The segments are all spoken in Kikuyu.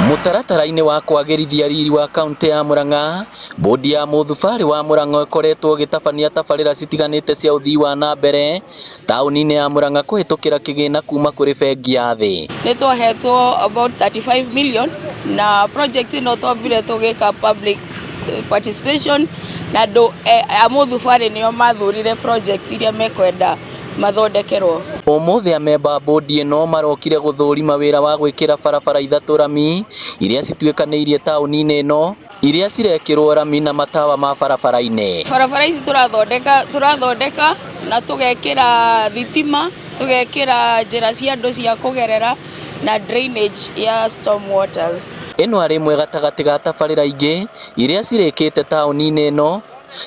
Mũtaratara-inĩ wa kwagĩrithia riri wa kaunti ya Murang'a, bodi ya mũthubarĩ wa Murang'a ĩkoretwo ĩgĩtabania tabarĩra citiganĩte cia ũthii wa na mbere taũni-inĩ ya Murang'a kũhĩtũkĩra kĩgĩna kuma kũrĩ bengi ya thĩ. Nĩ twahetwo about 35 million na project ĩno twambire tũgĩka public participation na andũ a mũthubarĩ nĩo mathurire project iria mekwenda mathondekerwo. Ũmũthĩ amemba a bodi ĩno marokire gũthũrima wĩra wa gwĩkĩra barabara ithatũ rami iria cituĩkanĩirie taũni-inĩ ĩno iria cirekĩrwo rami na matawa ma barabara-inĩ. Barabara ici tũrathondeka tũrathondeka na tũgekĩra thitima, tũgekĩra njĩra cia andũ cia kũgerera na drainage ya storm waters. Ĩno arĩ ĩmwe gatagatĩ ga tabarĩra ingĩ iria cirĩkĩte taũni-inĩ ĩno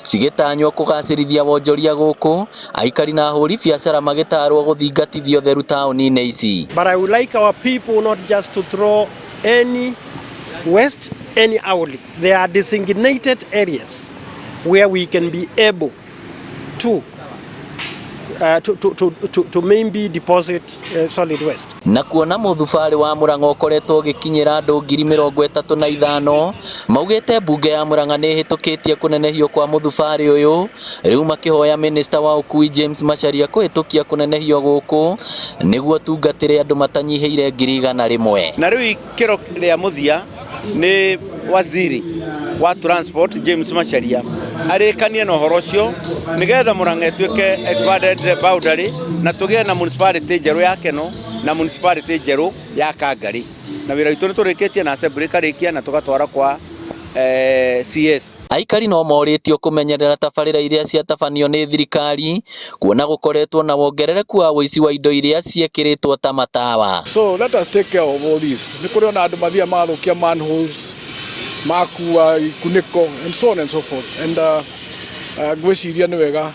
cigĩtanywo kũgacĩrithia wonjoria gũkũ aikari na ahũri biacara magĩtarwo gũthingatithia ũtheru taũni-inĩ ici. But I would like our people not just to throw any waste any hourly. There are designated areas where we can be able to uh, to, to, to, to, to maybe deposit uh, solid waste. Na kuona mũthubarĩ wa Murang'a ũkoretwo ũgĩkinyĩra andũ 35,000 maugĩte mbunge ya Murang'a nĩ ĩhĩtũkĩtie kũnenehio kwa mũthubarĩ ũyũ rĩu makĩhoya minista wa ũkui James Macharia kũhĩtũkia kũnenehio gũkũ nĩguo tungatĩre andũ matanyihĩire 100,000. Na rĩu ikĩro rĩa mũthia nĩ waziri wa transport James Macharia arĩkanie na ũhoro ũcio nĩgetha Murang'a ĩtuĩke expanded boundary na tũgĩe na municipality njerũ ya Keno na municipality njerũ ya Kangari. Na wĩra witũ nĩ tũrĩkĩtie na assembly ĩkarĩkia na tũgatwara kwa eh, CS. Aikari no morĩtio kũmenyerera tabarĩra iria ciatabanio nĩ thirikari kuona gũkoretwo na wongerereku wa ũici wa indo iria ciekĩrĩtwo ta matawa. So let us take care of all this. Nĩ kũrĩ ona andũ mathiaga magathũkia manholes, makua ikunĩko and so on and so forth. And uh, uh, ngwĩciria nĩ wega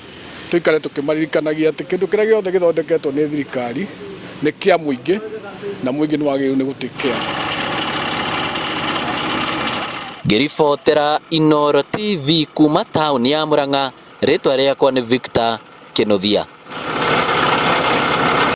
tũikare tũkĩmaririkanagia atĩ kĩndũ kĩrĩa gĩothe gĩthondeketwo nĩ thirikari nĩ kĩa mũingĩ na mũingĩ nĩ wagĩrĩirwo nĩ gũ take care. Ngĩribotera Inooro TV kuma taũni ya Murang'a, rĩtwa rĩakwa nĩ Victor Kĩnuthia.